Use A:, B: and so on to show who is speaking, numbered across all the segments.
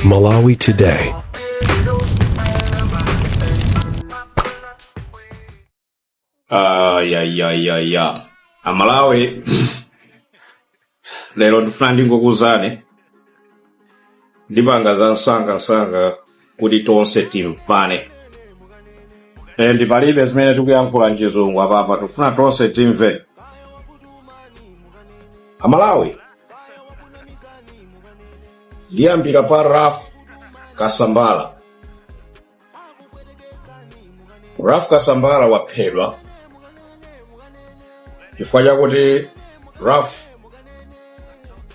A: Malawi Today.
B: Ah, ya ya ya ya Amalawi, lero ndifuna ndingokuuzani, ndipanga za msanga msanga kuti tonse timvane. And palibe zimene tikuyankhula mchizungu apapa, tikufuna tonse timve. Amalawi, ndiyambira pa Ralph Kasambara. Ralph Kasambara waphedwa chifukwa chakuti Ralph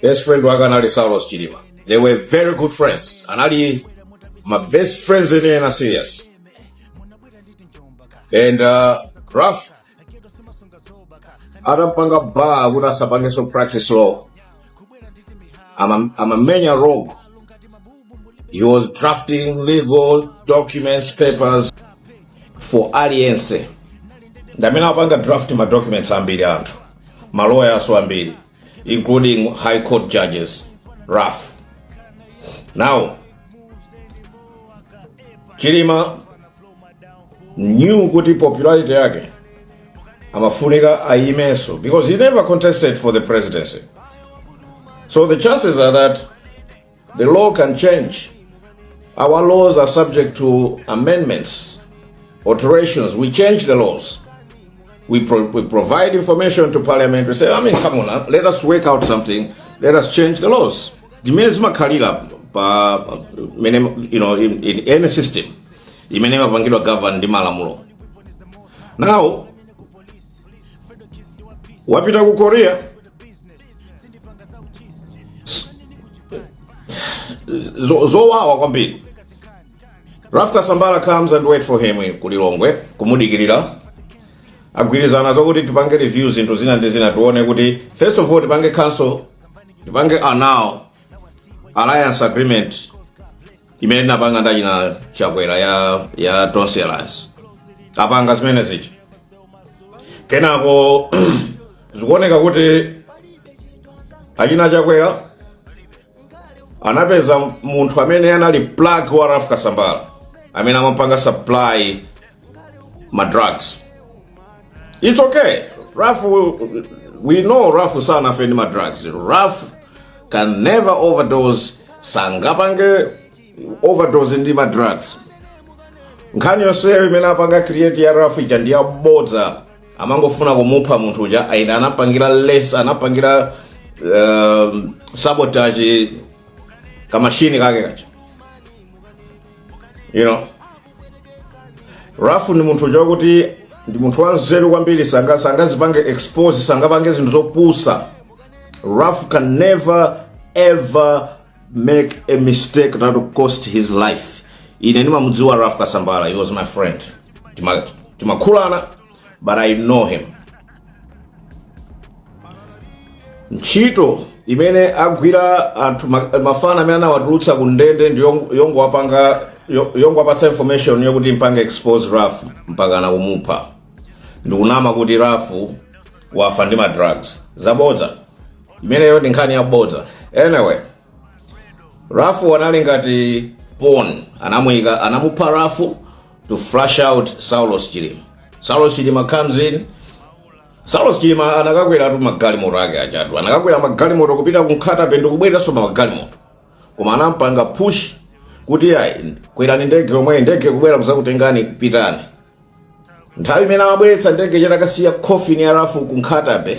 B: best friend wake anali Saulos Chilima. They were very good friends, anali ma best friends enieni, serious. And Ralph atampanga bar kuti asapangenso practice law, amamenya rogue. He was drafting legal documents, papers for aliyense. Ndamene apanga draft ma documents ambiri, anthu ma lawyers ambiri, including high court judges. Ralph, now Chilima knew kuti popularity yake amafunika ayimenso because he never contested for the presidency, so the chances are that the law can change. Our laws are subject to amendments, alterations. We change the laws. We provide information to parliament. We say, "I mean, come on, let us work out something. Let us change the laws." Zimene zimakhalira pa mene, in any system imene imapangidwa govern ndi malamulo. Now wapita ku Korea, zowawa kwambiri. Ralph Kasambara comes and wait for him ku Lilongwe, kumudikirira. Agwirizana zokuti tipange review zinthu zina ndi zina, tione kuti first of all tipange cancel, tipange annul alliance agreement imene tinapanga ndi achina Chakwera ya Tonse Alliance. Apanga zimene zija. Kenako zikuoneka kuti achina Chakwera anapeza munthu amene anali plug wa Ralph Kasambara, amene amapanga supply ma drugs. It's okay. Ralph, we know Ralph sanafe ndi ma drugs. Ralph can never overdose, sangapange overdose ndi ma drugs. Nkhani yonseyo imene apanga create ya Ralph ija ndi yabodza. Amangofuna kumupha munthu uja. Aina anapangira less, anapangira sabotage kamashini kake kaja. Ralph ndi munthu uja wakuti ndi munthu wanzeru kwambiri, sangazipange expose, sangapange zinthu zopusa. Ralph can never ever make a mistake that will cost his life. Ine ndimamudziwa Ralph Kasambara, he was my friend. Timakhulana, but I know him. Ntchito imene agwira anthu mafana amene anawatulutsa ku ndende ndi yongowapatsa information yokuti mpange expose Ralph mpaka nakumupha, ndikunama kuti Ralph wafa ndi ma drugs. Zabodza imeneyo, ndi nkhani yabodza. Anyway, Ralph anali ngati pawn. Anamuyika, anamupha Ralph to flush out Saulos Chilima. Saulos Chilima comes in. Saulos Chilima anakakweratu magalimoto ake ajatu, anakakwera magalimoto kupita ku Nkhata Bay ndikubwereranso pa magalimoto, koma anampanga push kuti ayi, kwerani ndege yomwe ndege kubwera kuzakutengani, pitani. Nthawi imene amabweretsa ndege chatakasiya coffin ya Ralph ku Nkhata Bay,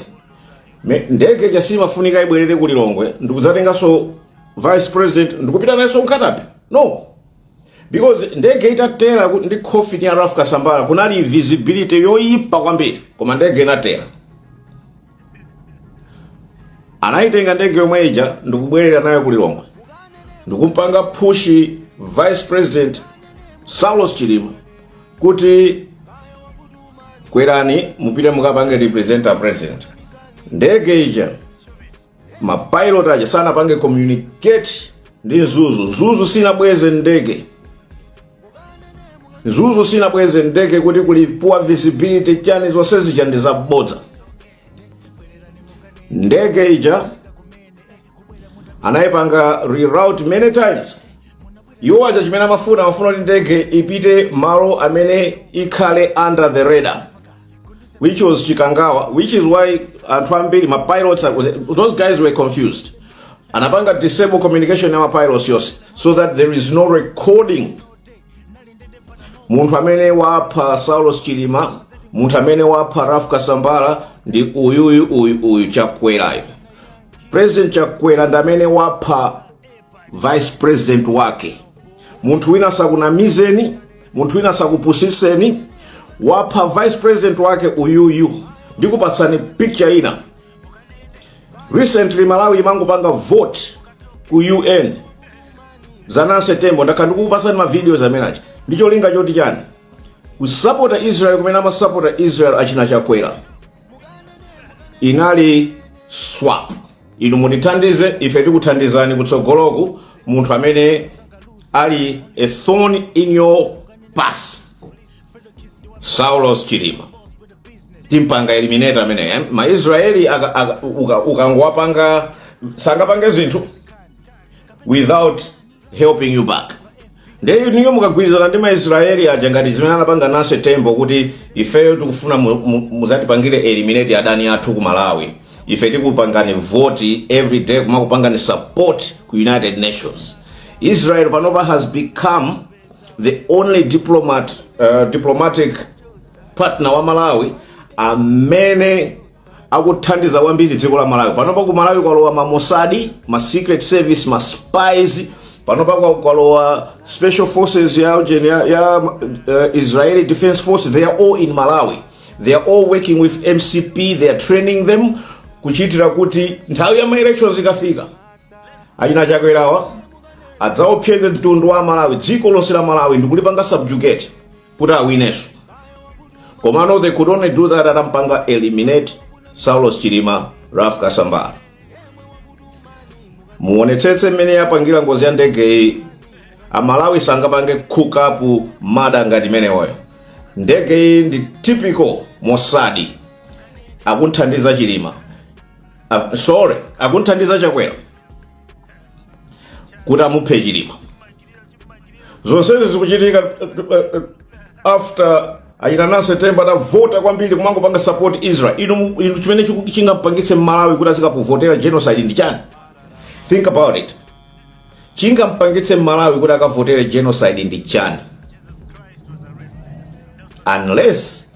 B: ndege ija simafunika ibwerere ku Lilongwe ndikudzatenganso vice president ndikupita nayenso ku Nkhata Bay, no, because ndege itatera ndi coffin ya Ralph Kasambara kunali visibility yoyipa kwambiri. Koma ndege inatera, anayitenga ndege yomwe ija ndikubwerera nayo ku Lilongwe ndikumpanga push vice president Saulos Chilima kuti kwerani mupite mukapange represent a president. Ndege ija, mapilot aja sanapange communicate ndi Mzuzu. Mzuzu sinabweze ndege, Mzuzu sinabweze ndege kuti kuli poor visibility, chani, zonse zija ndi zabodza. Ndege ija Anayipanga reroute many times. Iwo aja chimene amafuna kuti ndege ipite malo amene ikhale under the radar, which was Chikangawa, which is why anthu ambiri, ma pilots, those guys were confused. Anapanga disable communication ya ma pilots yonse so that there is no recording. Munthu amene wapha Saulos Chilima, munthu amene wapha Ralph Kasambara ndi uyuyu, uyu, uyu Chakwerayo. President Chakwera ndi amene wapha vice president wake. Munthu wina sakunamizeni, munthu wina sakupusiseni. Wapha vice president wake uyuyu. Ndikupatsani picture ina. Recently Malawi imangopanga vote ku UN za Nancy Tembo. Ndakhala ndikukupatsani ma videos amenachi ndi cholinga choti chani? Kusapota Israel. Kumene amasapota Israel achina Chakwera inali swap. Inu mutithandize, ife tikuthandizani kutsogoloku. Munthu amene ali a thorn in your path, Saulos Chilima, timpanga eliminate amene. Maisraeli ukangowapanga sangapange zinthu without helping you back. Ndiye niyo mukagwirizana ndi Maisraeli aja, ngati zimene anapanga Nancy Tembo, kuti ifeyo tikufuna muzatipangire eliminate adani athu ku Malawi, ife tikupangani vote every day, kumakupangani support ku United Nations. Israel panopa has become the only diplomatic partner wa Malawi amene akuthandiza kwambiri dziko la Malawi. Panopa ku Malawi kwalowa ma Mossad, ma secret service, ma spies. Panopa kwalowa special forces ya Israeli Defense Force. They are all in Malawi, they are all working with MCP, they are training them kuchitira kuti nthawi ya ma elections ikafika, achina Chakwerawa adzaopseze mtundu wa Malawi, dziko lonse la Malawi, ndikulipanga subjugate kuti awinenso. Komano they could only do that atampanga eliminate Saulos Chilima, Ralph Kasambara. Muonetsetse mmene yapangira ngozi ya ndege iyi. Amalawi sangapange cook up murder ngati imeneyoyo. Ndege iyi ndi typical Mossad. Akunthandiza Chilima, sorry, akunthandiza Chakwera kuti amuphe Chilima. Zonsezi zikuchitika after achina Nancy Tembo adavota kwambiri kumangopanga support Israel. Inu chimene chingampangitse Mmalawi kuti azikapuvotera genocide ndi chani? Think about it. Chingampangitse Mmalawi kuti akavotere genocide ndi chani, unless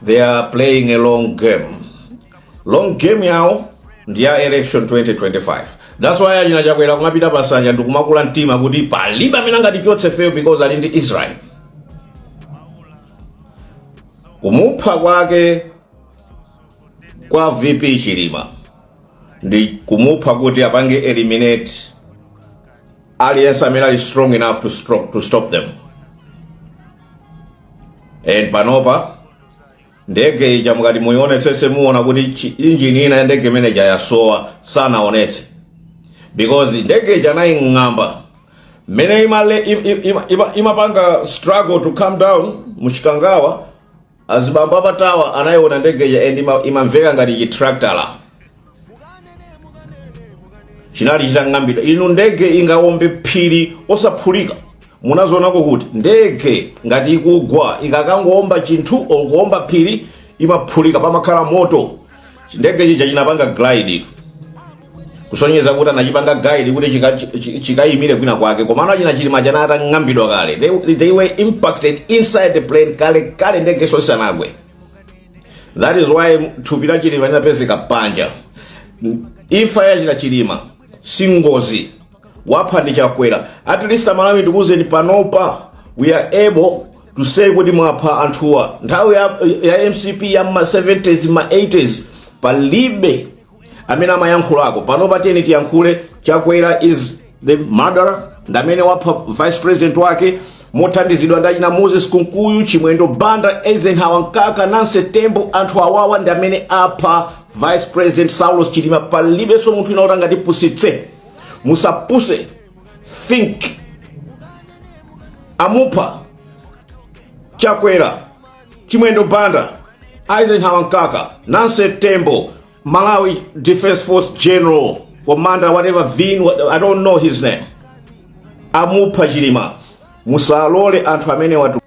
B: they are playing a long game? Long game yawo ndi ya election 2025. That's why achina Chakwera kumapita pasanja ndikumakula mtima kuti palibe amene angatichotse feyo, because ali ndi Israel. Kumupha kwake kwa VP Chilima ndi kumupha kuti apange eliminate aliyense amene ali strong enough to stop them. And panopa ndege ija mukati muionetsetse, muona kuti injini ina ya ndege imene ija yasowa. Sanaonetse because ndege ija anaying'amba mmene imapanga struggle to come down muChikangawa. Azibambo apatawa anayiona ndege ija and imamveka ngati chitractor chinali chitang'ambidwa. Inu, ndege ingawombe phiri osaphulika? Munazionako kuti ndege ngati ikugwa, ikakangowomba chinthu or kuwomba phiri, imaphulika, pamakhala moto. Ndege chija chinapanga glide, kusonyeza kuti anachipanga guide kuti chikayimire kwina kwake. Komano achina Chilima chana atang'ambidwa kale. They were impacted inside the plane kale kale, ndege isanagwe. That is why thupi la Chilima linapezeka panja. Imfa ya china Chilima si ngozi, wapha ndi Chakwera. At least Amalawi, ndikuwuzeni, panopa we are able to say kuti mwapha anthuwa. Nthawi ya MCP ya ma 70s, ma 80s, palibe amene amayankhulako. Panopa tiyeni tiyankhule. Chakwera is the murderer, ndi amene wapha vice president wake mothandizidwa ndi achina Moses Kunkuyu, Chimwendo Banda, Eisenhower Mkaka, Nancy Tembo. Anthu awawa ndi amene apha Vice President Saulos Chilima. Palibenso munthu ina kuti angatipusitse. Musapuse, think. Amupha Chakwera, Chimwendo Banda, Eisenhower Mkaka, Nancy Tembo, Malawi Defense Force General. Commander whatever Vin, I don't know his name. Amupha Chilima. Musalole anthu amene watu